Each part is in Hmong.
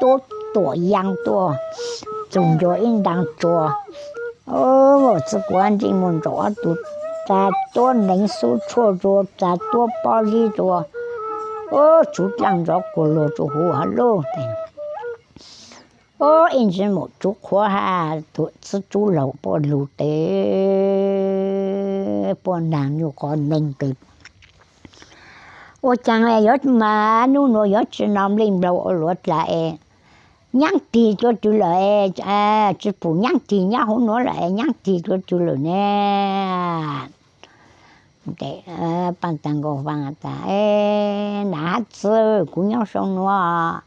tuab tuam yaa tuaj, txug ncua ib ntaag tsua. Txiv Kuv Hab Ntsej Muag Ntsaum ob tug tsa tuab neev xub tshuaj rua, tsa tuab pob zib rua, tsuv dlaaj nrov kuag luag rua huv hab lug. Ib ntsis mus tsuv qhuav hab tuam txiv tsub laug puab lug tes, puab naag nyuj qhov neeg tes, ua caag yuav mas nub nuav yuav tsi nov nplij nplaug ua luav dlaag es, nyaab tig dlua twg lawm, tsi pum nyaab tig nyob huv nuav lawm es nyaab tig dlua twg lawm ne. Paaj Taag Nkaus Faas tas, Nam Hab Txwv, kuv nyob sau nuav.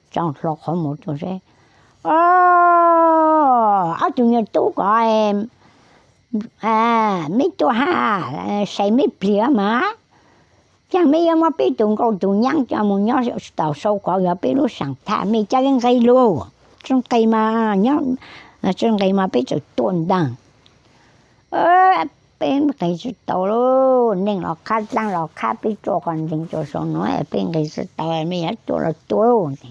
Tso hlo qhov muag tuaj seb. O, ob tug nyuas tub ko, mej tuaj hab, sai mej plig mas, caag mej yuav muab peb tug nkauj tug nyaab coj moog nyob tau sau kov yog peb lub saam thaj, mej ca le nqis lug, tsi nqis mas nyob, tsi nqis mas peb txawm tuaj ntaag. Peb nqis tsi tau lug, neej los qhab dlaab los qhab, peb tsuaj qhov ntseeg rua sau nuav, peb nqis tsi tau, mej yuav tuaj los tuaj.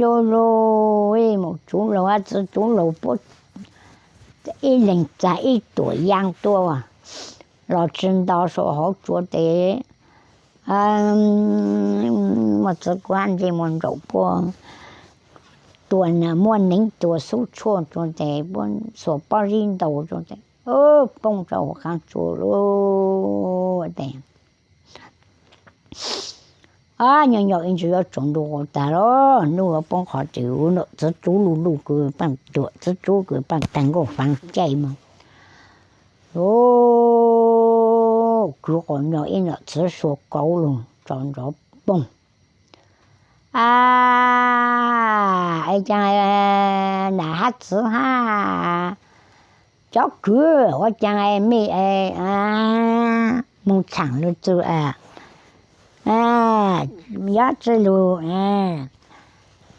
Yog lug, mus tsuv laug hab txiv tsub laug puab ib leeg tsa ib tuam yaa tuaj los tsi nto sau hauv tsua tes, muaj Txiv Kuv Hab Ntsej Muag Ntsaum puab tua, muab neev tua xub tshuaj tsua tes, puab xuas pob zib ntaus tsua tes, poob rua huv qaab tsua lug tes. Nyob nyob ib ntsis yuav tsaus ntuj tag lug, nub yuav poob qho tes, txiv tsub luj luj kws paaj tuam, txiv tsub kws paaj taag nkuaj faav caij moog, kwv qhov nyob ib nom txiv suav kauv lug tso nrov poog. A, caag nam hab txiv hab cov kwv, ua caag mej moog txhaam lug txug, yuav tsi lug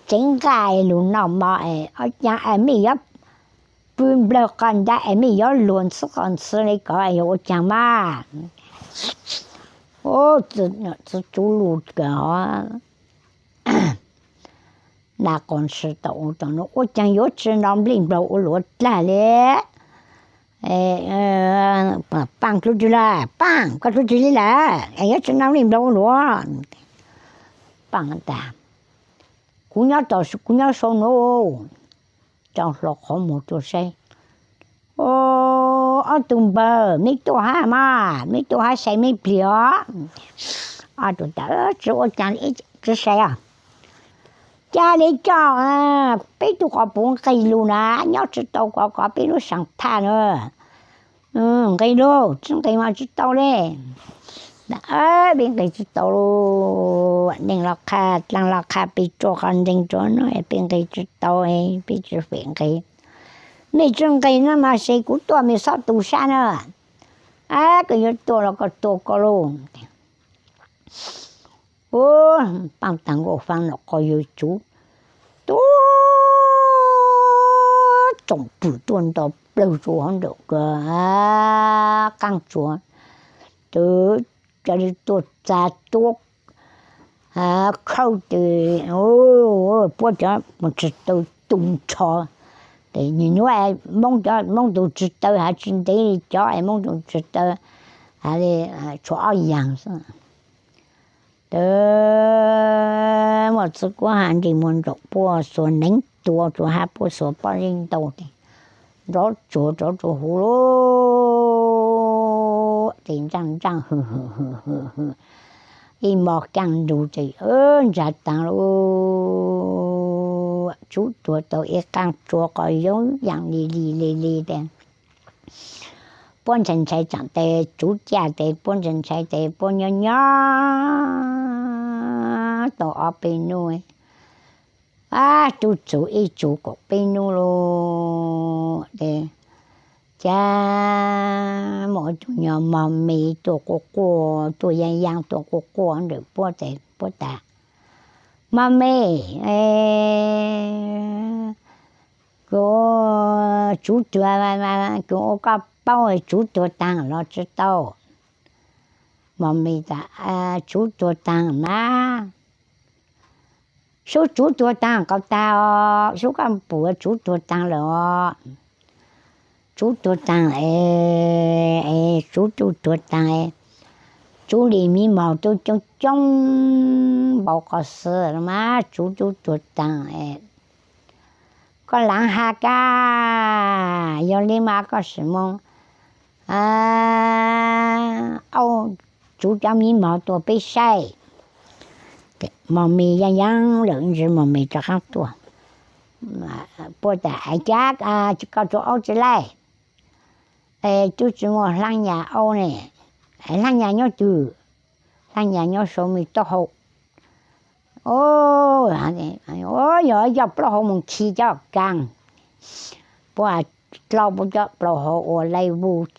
tseev nqaj lug noj mov, ua caag mej yuav pw nplawg qhov ntaub es mej yuav luag ntxhwb qhov ntxhwb le ko yog ua caag mas? Txiv tsub luj kawg hov, na qhov ntshis tau ua tau nuav, ua caag yuav tsi nov nplij nplaug ua luav dlaag le. Paaj, dlua twg lawm? Paaj, koj dlua twg le lawm es yuav tsi nov nplij nplaug ua luav? Paaj tas, kuv nyob tod, kuv nyob sau nuav. Tso hlo qhov muag tuaj saib. O, ob tug npawg, mej tuaj hab mas, mej tuaj hab sai mej plig os. Ob tug tas, tsi ua caag, tsi sai os. Ca le coj, peb tug qhov puv nqis lug na, nyob tsi tau kov kov peb lub saam thaj na. Nqis lug, tsi nqis mas tsi tau le. Peb nqis tsi tau, neej los qha, dlaag los qha, peb tsuaj qhov ntseeg rua nuav, peb nqis tsi tau, peb tsi fem nqis. Mej tsi nqis no mas ces kuv tuaj mej xob tu sab na. A, koj yuav tuaj los koj tuaj koj lauj. Paaj taag nkuaj faab no qhov yawg tsuv tuaj tsoom pwm tuaj nto plawg rua hov ntawm kws qaab tsuav, tes ca le tuaj txag tuab khawb tes, puab cov mus tsi tau tu nrho. Tes nwg nuav Moob cov, Moob tug tsi taw has tsi ntev le cov es Moob tug tsi taw has le tshuav ob yaag xwb. Tes muaj txiv kuab has ntsej muag ntsaum puab xuas neev tua rua hab puab xuas pob zeb ntau tes nrov tsuag rov rua huv lug tes nraaj nraaj hwm hwm hwm hwm hwm ib mo kaaj nrug tes ntsa taag lug. Tsuv tuag tau ib qaab tsua qos yoob yaam li li li li tes puab ntshai ntshai tsaam tes tsuv caj tes puab ntshai ntshai tes puab nyob nyob tau ob peb nub, ab tub txug ib tsug kaum peb nub lug tes ca muaj ib tug nyuas mog me tuaj quaj quaj tuaj yaa yaa tuaj quaj quaj ntawm puab tes puab tas, mog me, kuv tsuv tuag, kuv ua koj paub tsuv tuag taag los tsi tau. Mog me tas, tsuv tuag taag mas Tsub, tsub tuag taag qhov taag os, tsub koj pum, tsub tuag taag lawm os. Tsub tuag taag es, tsub tuag taag, tsub li miv mog tuaj coob coob npau qhov xwb mas tsub, tsub tuag taag. Koj laav has kag, yog li mas koj sim mus, au, tsub cov miv mog tuaj peb saib. Mog mis yaaj yaab lawm ntsis mog mis rov qaab tuaj. Puab tas, Ais, cas koj tsua aub tsi laij? Tub tsi muaj hlaab nyas aub ne. Hlaab nyas nyob twg? Hlaab nyas nyob sau me taub hau. Yog coj plaub hau mus khi coj kaag. Puab has dlauj puab cov plaub hau ua laij vuj,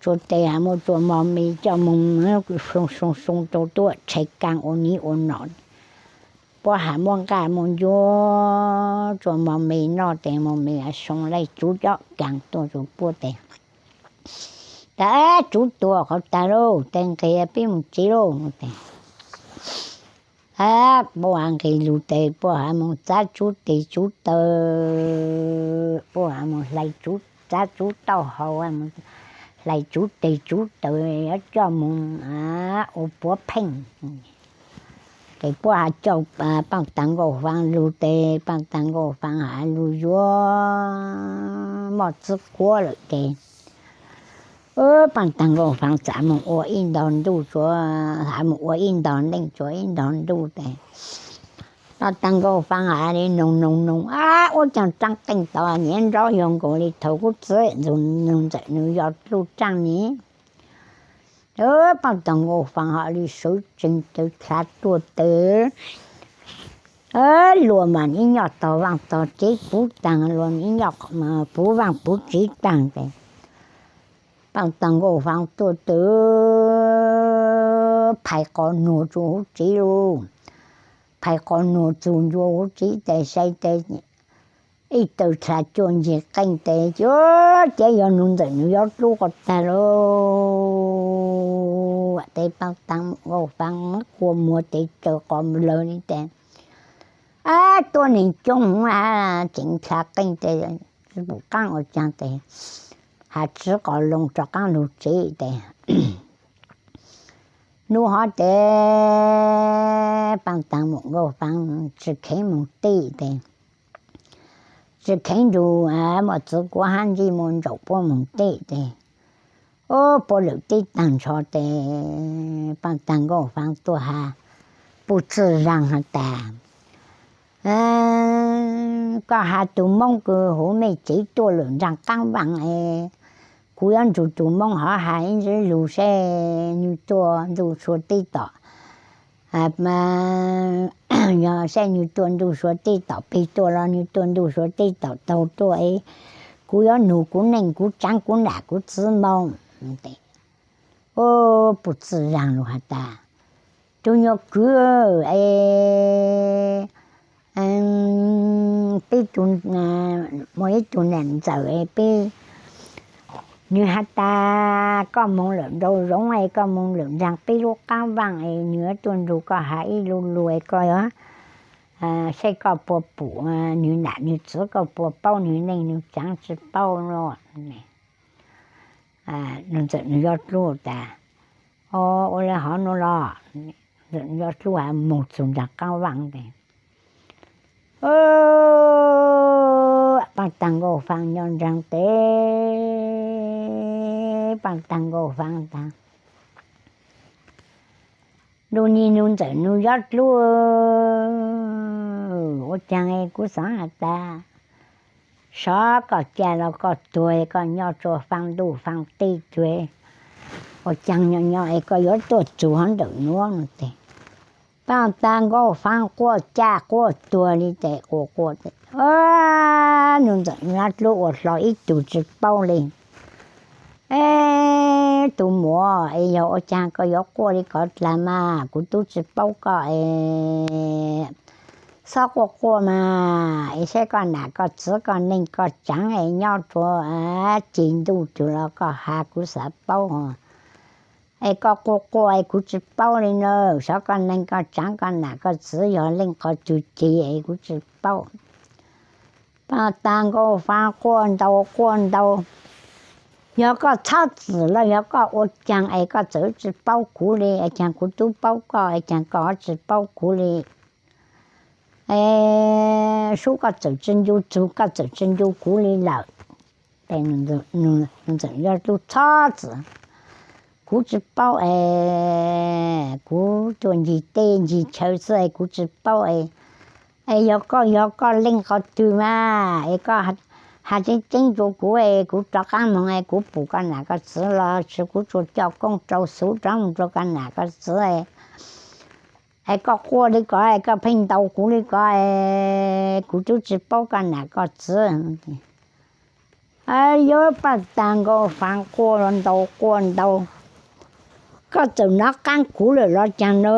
tsua tes has muab tsua mog mis coj moog, soo soo soo rua tuaj tshaib kaag ua niv ua no. Puab has muab nqaj muab ncua tsua mog mis noj tes mog mis soo laij tsub cov kaag tuaj tsua puab tes. Tas, tsub tuag qhov taag lauj, tes nqis peb mus tsev lauj tes. Puab has nqis lug tes puab has mus txav tsub tes tsub taw, puab has mus hlais tsub, txav tsub taub hau, hlais tsub tes tsub taw, yuav coj mus ua puav pheej. Tes puab has coj Paaj Taag Nkauj Faav lug tes Paaj Taag Nkauj Faav has lug yuav moj txwb quav lawm tes Paaj Taag Nkauj Faav txav mus ua ib ntog ntuj tsua, has mus ua ib ntog neej tsua ib ntog ntuj tes Paaj Taag Nkauj Faav has li noog noog noog, Ab, ua caag tsaab qeej tod nyiav nraub yog nkaus li thaum kuv txiv Nuj Ntxawm Nuj Yob Dluj tsaaj ne? Paaj Taag Nkauj Faav has li sawv tsees taw dlha tuaj tes, luag mas ib nyoj tog vaaj tog tsev puv taag, luag ib nyoj puv vaaj puv tsev taag tes Paaj Taag Nkauj Faav tuaj tes phais qos nuag tsua huv tsev lauj. Phais qos nuag txug ncua huv tsev tes saib tes ib taw dlha cuaj ncig qeej tes, Ab, ces yog Nuj Ntxawm Nuj Yob Dluj qhov taag lauj. Tes Paaj Taag Nkauj Faav quaj muag tes tsaws qos lawg li tes, Ab, tuab neeg coob hab tseem dlha qeej tes tsi pum qaab ua caag tes has tsw qos loo rov qaab lug tsev tes Nub hov tes Paaj Taag Nkauj Faav tsi kheev moog teb tes, tsi kheev nrug moj txwv kuav hab ntsej muag ntsaum puab moog teb tes, Ub, puab lawm teb taag nrho tes Paaj Taag Nkauj Faav tuaj has puj txwj zaag has tas, Koj has tug Moob kws huv mej tsev tuaj lawm nraag qaab vaaj es, kuv yuav nrug tug Moob hov has ib ntsis lug seb nwg tuaj ntuj sua teb tom, yog seb nwg tuaj ntuj sua teb tom peg tuaj los nwg tuaj ntuj sua teb tom taug tuaj es, kuv yuav nug kuv neej kuv tsaav kuv nam kuv txiv moo. Ub, puj txwj zaag lug has tas, Tug nyuas kwv es, peb tug, muaj ib tug nam ntxawm es peb, nwg has tas koj moog lawm nraum zoov es koj moog lawm nraag peb lub qaab vaaj es nwg yuav tuaj nrug koj has ib lu lug es koj yuav, seb koj puas pum nwg nam nwg txiv, koj puas paub nwg neej nwg tsaav tsi paub los. Nuj Ntxawm Nuj Yob Dluj tas, Ua le hov nuav los? Nuj Ntxawm Nuj Yob Dluj has moog txug nraag qaab vaaj tes, Paaj Taag Nkauj Faav nyob nraag tes, Paaj Taag Nkauj Faav tas, Ntuj nyig Nuj Ntxawm Nuj Yob Dluj, ua caag kuv xaav has tas, sov koj ca los koj tuag, koj nyob tsua faa ntuj faa teb tuag, ua caag nyob nyob es koj yuav tuaj txug hov ntawm nuav no tes. Paaj Taag Nkauj Faav quaj ca quaj tuag li tes quaj quaj tes, Nuj Ntxawm Nuj Yob Dluj ua hlo ib tug tsi paub li. Es tug muam, es yog ua caag koj yuav quaj li ko dlaag mas? Kuv tub tsi paub koj es, txhob quaj quaj mas, es saib koj nam koj txiv koj neej koj tsaav es nyob rua ceg ntuj tug los koj has kuv xav paub. Es koj quaj quaj es kuv tsis paub li na, xyov koj neeg koj tsaav koj nam koj txiv yog leej qhov twg ces kuv tsis paub. Paj tag nkaus fab quaj ntau quaj ntau, yog koj txhob txwm los yog koj ua caag es koj txawm tsis paub kuv li, es caag kuv tub paub koj es caag koj tsis paub kuv li. Es sub koj txawm tsis ncu txug, koj txawm tsis ncu kuv li lawm. Ntxawm Yob Dlub txhob txwm, kuv tsis paub es kuv tuaj ncig teb ncig chaw xwb es kuv tsis paub es, es yog koj yog koj leej qhov twg mas es koj has tseeb tseeb rua kuv es kuv rov qaab moog es kuv pum koj nam koj txiv los tsis kuv tsuas coj koob rau xuv rov moog rua koj nam koj txiv es koj quaj li ko es koj pheej ntaus kuv li ko es kuv twb tsis paub koj nam koj txiv. Yuav paj tag nkaus fab quaj ntau quaj ntau, koj txawm nov qaab kuv lawm los caag na,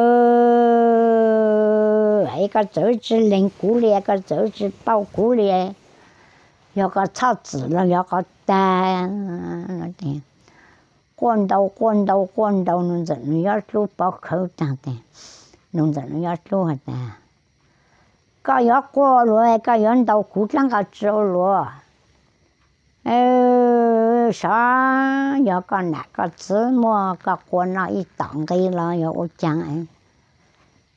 es koj txawm tsis lees kuv li, koj txawm tsis paub kuv li, yog koj txhob txwm los yog koj tag. Quaj ntau quaj ntau quaj ntau, Nuj Ntxawm Nuj Yob Dlub pov khawv taag tes, Nuj Ntxawm Nuj Yob Dlub has tas, koj yuav quaj luag, koj yuav ntaus kuv dlaab qhov tsi ua luag. Sav, yog koj nam koj txiv muaj koj quas noj ib tom nqi los yog ua caag,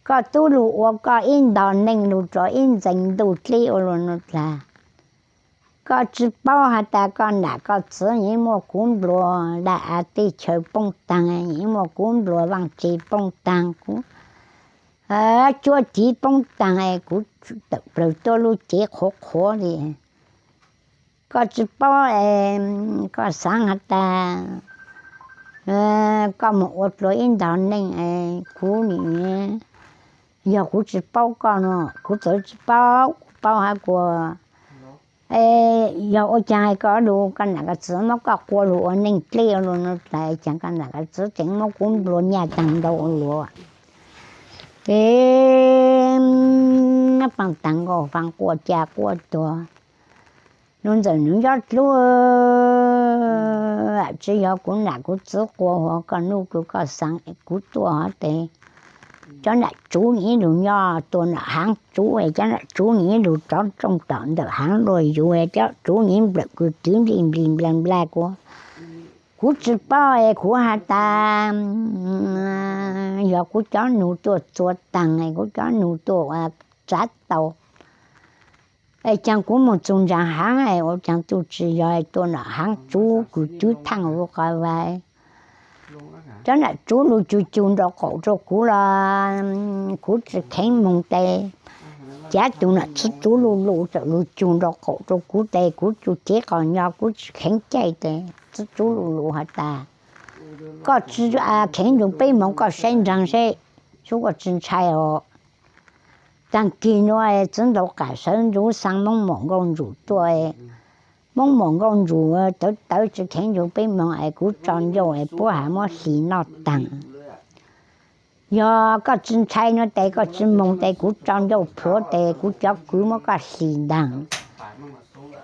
koj tub lug ua koj ib ntog neej lug rua ib ntxeev ntuj dleb ua luag nuav dlaag. Koj tsi paub has tas koj nam koj txiv yeej muaj kuv npluas laj av teb chaws poob taag, yeej muaj kuv npluas vaaj tse poob taag, kuv cuab tiv poob taag, kuv tawm plawg tuab lub cev qhuav qhuav li. Koj tsi paub, koj xaav has tas koj moog ua dlua ib ntog neej, kuv nim, yog kuv tsi paub koj no, kuv txawm tsi paub, kuv paub has kuas yog ua caag koj lug, koj nam koj txiv muab koj quas lug ua neej dleb ua luag nuav dlaag, caag koj nam koj txiv tseem muab kuv npluas nyaj taag ntau ua luag. Es paaj taag nkaus faa quaj ca quaj tuag. Nuj Ntxawm Nuj Yob Dlub, tsi yog kuv nam kuv txiv quas huv koj nuj kws koj xaav kuv tuaj hov tes, cov nam tsuv nim ib lug nyob tuaj nam haav tsuv, cov nam tsuv nim ib lug rov rooj tom ntawm haav luaj yug, cov tsuv nim nplawm kws twv nplij nplij nplaj nplaj kuv. Kuv tsi paub es kuv has tas yog kuv cov nug tuaj txua taag, kuv cov nug tuaj tsav tau, es caag kuv moog txug nraag haav es ua caag tub tsi yog tuaj nam haav tsuv kws twv thaaj lug qhov vaag. Cov nam tsuv lug cug cug nraum qaum rua kuv los kuv tsi kheev moog tes, cav tug nam txiv tsuv lug lug txawm lug cug nraum qaum rua kuv tes kuv tsuj cev qos nyo kuv tsi kheev caij tes txiv tsuv lug lug has tas, koj tsi kheev nrug peb moog koj saib nraag seb, sub koj tsi ntshai os. Taag kig nuav txiv ntau qam sawv ntxuv xaa Moob Mom Nkauj Ntsum tuaj, Moob Mom Nkauj Ntsum tawv tawv tsi kheev nrug peb moog es kuv tso ncauj es puab has muab hlis noj taag. Yog koj tsi ntshai nuav tes koj tsi moog tes kuv tso ncauj plhuav tes kuv cov kwv muab koj hlis ntaag.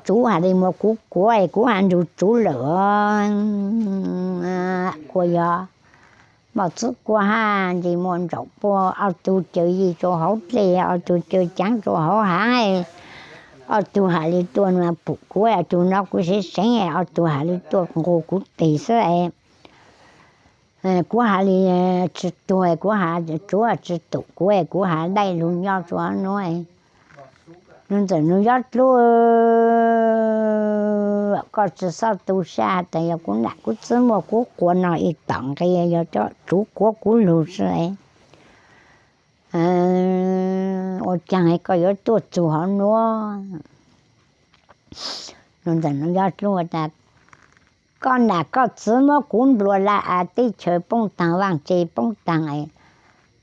Tsuv has li muas kuv kuav es kuv has nrug tsuv lawm, kuas yog moj txwb kuag hab ntsis muaj ntsaum puag, ob tug caws yij rua hauv dlej, ob tug caws caav rua hauv haav, ob tug has li tuaj nuav pum kuv, ob tug nov kuv seev seev, ob tug has li tuaj nqug kuv tes xwb es. Kuv has li tsi tuag, kuv has tsuav tsi tum kuv, kuv has daij lug nyob rua nuav. Nuj Ntxawm Nuj Yob Dlub, koj tsi xob tu sab tas yog kuv nam kuv txiv muaj kuv quas no ib tom nqi, yog cov tsuv kuav kuv lug xwb es. Ua caag koj yuav tuaj txug hov nuav? Nuj Ntxawm Nuj Yob Dlub tas, koj nam koj txiv muab kuv npluas laj av teb chaws poob taag, vaaj tse poob taag es,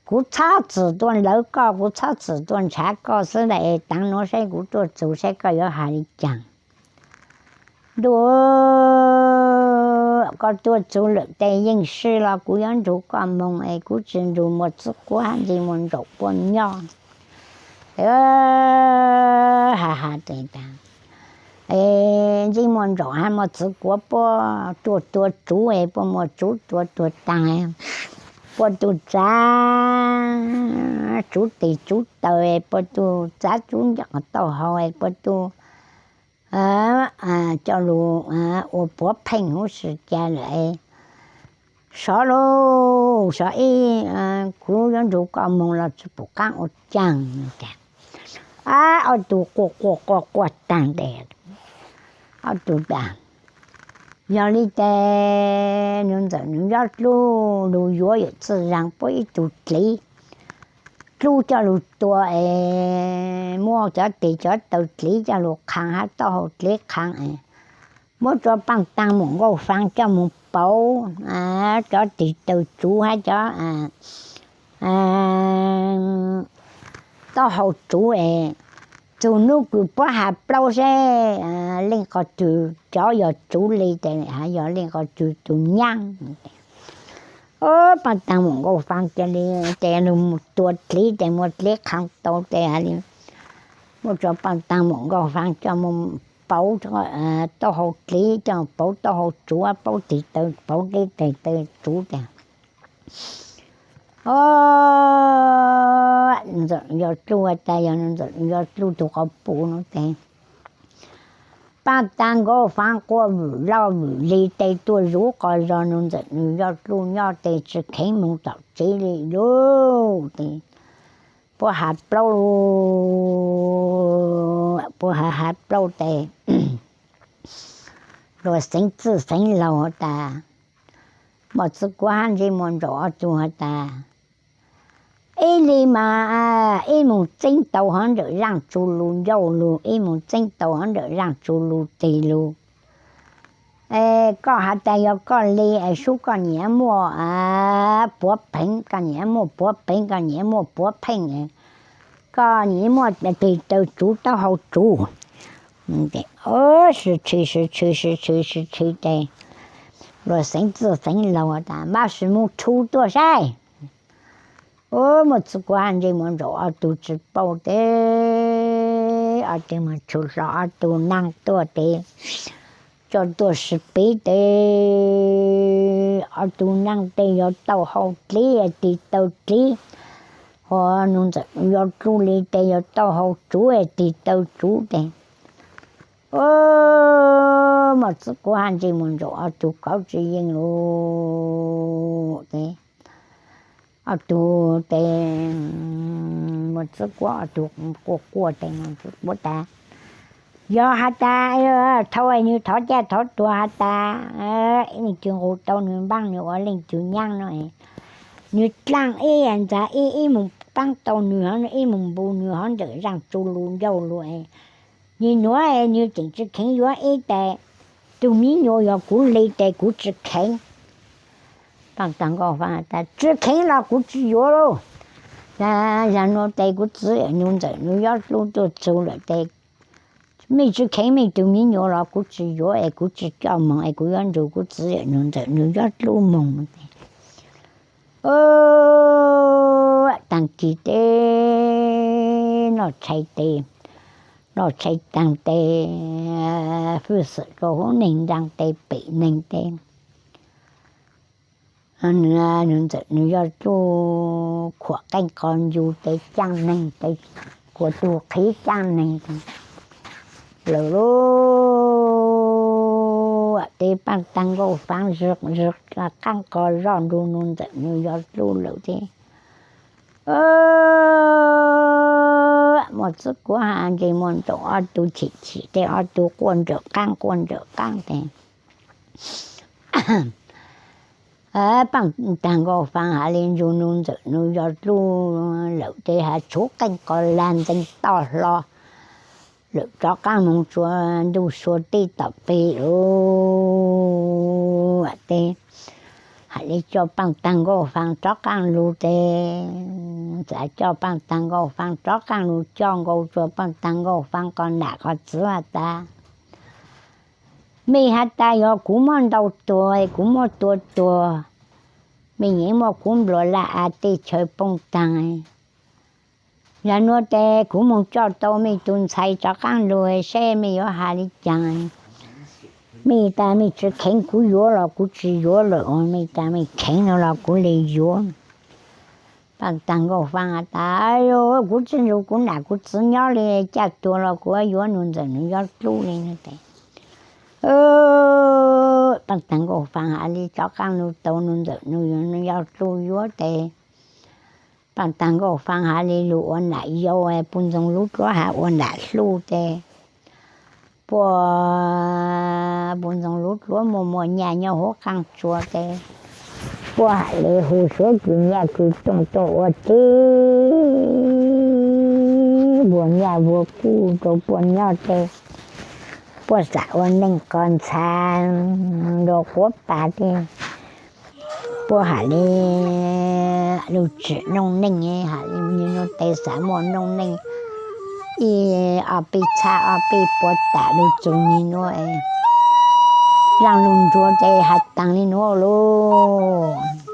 kuv txhob txwm tuaj ntlawv koj, kuv txhob txwm tuaj ntshav koj xwb es, taav nuav saib kuv tuaj txug saib koj yuav has li caag. Ntuj, koj tuaj txug lawm tes yeej sib los kuv yuav nrug koj moog es kuv tsi nrug muaj txwb kuab hab ntsis muaj ntsaum puab nyob. Ha ha tes tas, es Ntsej muag ntsaum has mos txwv kuav puab tuaj tua tsuv es puab muas tsuv tua tuag taag, puab tug txav tsuv tes tsuv taw, puab tug txav tsuv nco taub hau, puab tug coj lug ua puav pheej huv si ca lawm. Sov lauj, sov ib, kuv yuav nrug koj moog los tsi pum qaab ua caag. Ab, ob tug quaj quaj quaj quaj taag tes, ob tug tas, yog li tes nug ntxawm nug yob dlub lug yuav yawm txwj zag puab ib tug dliv dlub coj lug tua es muab cov tes cov taw dliv coj lug qhaas hab taub hau dliv qhaas es muab tsua paaj taag mum nkauj faav coj moog pauv cov tes taw tsuv hab cov taub hau tsuv es txug nub kws puab has plaub seb leej qov twg cov yog tsuv li tes has yog leej qov twg tug nyaab. Paaj taag mum nkauj faav ca le tes nug mus tua dliv tes muab dliv qhaas tau tes has le muab tsua paaj taag mum nkauj faav coj moog pauv taub hau dliv coj pauv taub hau tsuv pauv tes taw pauv dliv tes taw tsuv tes. Ob, nug ntxawm nug yob dlub has tas yog nug ntxawm nug yob dlub tug qhov pum nuav tes paaj taag nkauj faav quaj vwm loj vwm li tes tuaj zuv qos zog nug ntxawm nug yob dlub nyob tes tsi kheev moog tom tsev li lauj tes puab has plaub, puab has has plaub tes luag xeev txwj xeev laug has tas, mos txwv kuav hab ntsej muag ntsaum ob tug has tas, ib li mas ib moog txeeb tau hov ntawm zaaj tsu lug ncauj lug, ib moog txeeb tau hov ntawm zaaj tsu lug teg lug. Es koj has tas yog koj li es sub koj nyiam muaj puav pheej, koj nyiam muaj puav pheej, koj nyiam muaj puav pheej, koj nyiam muaj tes taw tsuv taub hau tsuv. Sib tshis sib tshis sib tshis sib tshis tes luag xeev txwj xeev laug tas npaj sim moog tshum tuaj saib. Mos txwv kuav hab ntsej muag ntsaum ob tug tsi paub tes ob tug mus tshum hlo ob tug naaj tuaj tes coj tuaj sib piv tes ob tug naaj tes yog taub hau dliv tes taw dliv, ho nug ntxawm nug yob dlub li tes yog taub hau tsuv tes taw tsuv tes. Mos txwv kuav hab ntsej muag ntsaum ob tug kauv tsi yeej lug tes ob tug tes mos txwv kuav ob tug quaj quaj tes mos txwv kuav tas, yog has tas thau nwg thov caj thov tuag has tas ib leej twg nqug tau nwg npaab nwg ua leej twg nyaab no, nwg dlaaj ib ntxag ib, ib moog paab tau nwg hov, ib moog npu nwg hov ntawm zaaj tsu lug ncauj lug, nwg nuav nwg tseem tsi kheev yuav ib tes, tug miv nyuas yog kuv li tes kuv tsi kheev. Paaj taag nkauj faav tas tsi kheev los kuv tsi yuav lauj. Zag nuav tes kuv txiv nug ntxawm nug yob dlub tuaj txug lawm tes mej tsi kheev mej tug miv nyuas los kuv tsi yuav es kuv tsi coj moog es kuv yuav nrug kuv txiv nug ntxawm nug yob dlub moog tes. Taag kis tes noj tshais tes, noj tshais taag tes hwj xwm rua huv neeg nraag tes pem neeg tes nug ntxawm nug yob dlub khuam qeej qos ncu tes caaj neeg tes, khuam tug qhiv caaj neeg lawm lauj. Tes paaj taag nkauj faav zwg zwg qaab qos zoj nrug nug ntxawm nug yob dlub lawm tes mos txwv kuav hab ntsej muag ntsaum ob tug chim chim tes ob tug quaj nrawm qaab quaj nrawm qaab tes paaj taag nkauj faav has le nrug nug ntxawm nug yob dlub lawm tes has tshuv qeej qos lag ntxeev toj hlo lawm rov qaab moog tsua ntuj sua teb tom peg lawm tes has le coj paaj taag nkauj faav rov qaab lug tes txawm coj paaj taag nkauj faav rov qaab lug coj nkaus tsua paaj taag nkauj faav qos nam qos txiv has tas, mej has tas yog kuv muab ntau tuag kuv muab tua tuag, mej nyiam muab kuv nplua laj av tej chaw poob taag. Yog nuav tes kuv moog coj tau mej tug ntxhais rov qaab lug seb mej yuav has le caag. Mej tas mej tsi kheev kuv yuav los kuv tsi yuav lawm, mej tas mej kheev no los kuv le yuav. Paj Tag Nkauj Faa has tas, Kuv tsi nrug kuv nam kuv txiv nyob le, caj tuag los kuv yuav Nuj Ntxawm Nuj Yob Dlub le no tes. Paj Tag Nkauj Faa has le, Rov qaab lug tau Nuj Ntxawm Nuj Yob Dlub yuav tes, Paj Tag Nkauj Faa has le, Lug ua nam yau, puj ntxoog lub dluab has ua nam hluj tes, puj, puj ntxoog lub dluab muaj muaj nyaj nyob huv qaab tsua tes, puj has le hu suav kws nyaj kws tooj tuaj ua teb, vuas nyaj vuas kuj rua puj nyob tes, puj xam ua neej qos ntxhas nrug quab pas tes, puj has le lug tsim noog neej, has le nwg nuav tes xaav muaj noog neej ib ob peb txhab ob peb puas tam lug txug nwg nuav, zaaj lug nruag tes has taag le nuav lauj.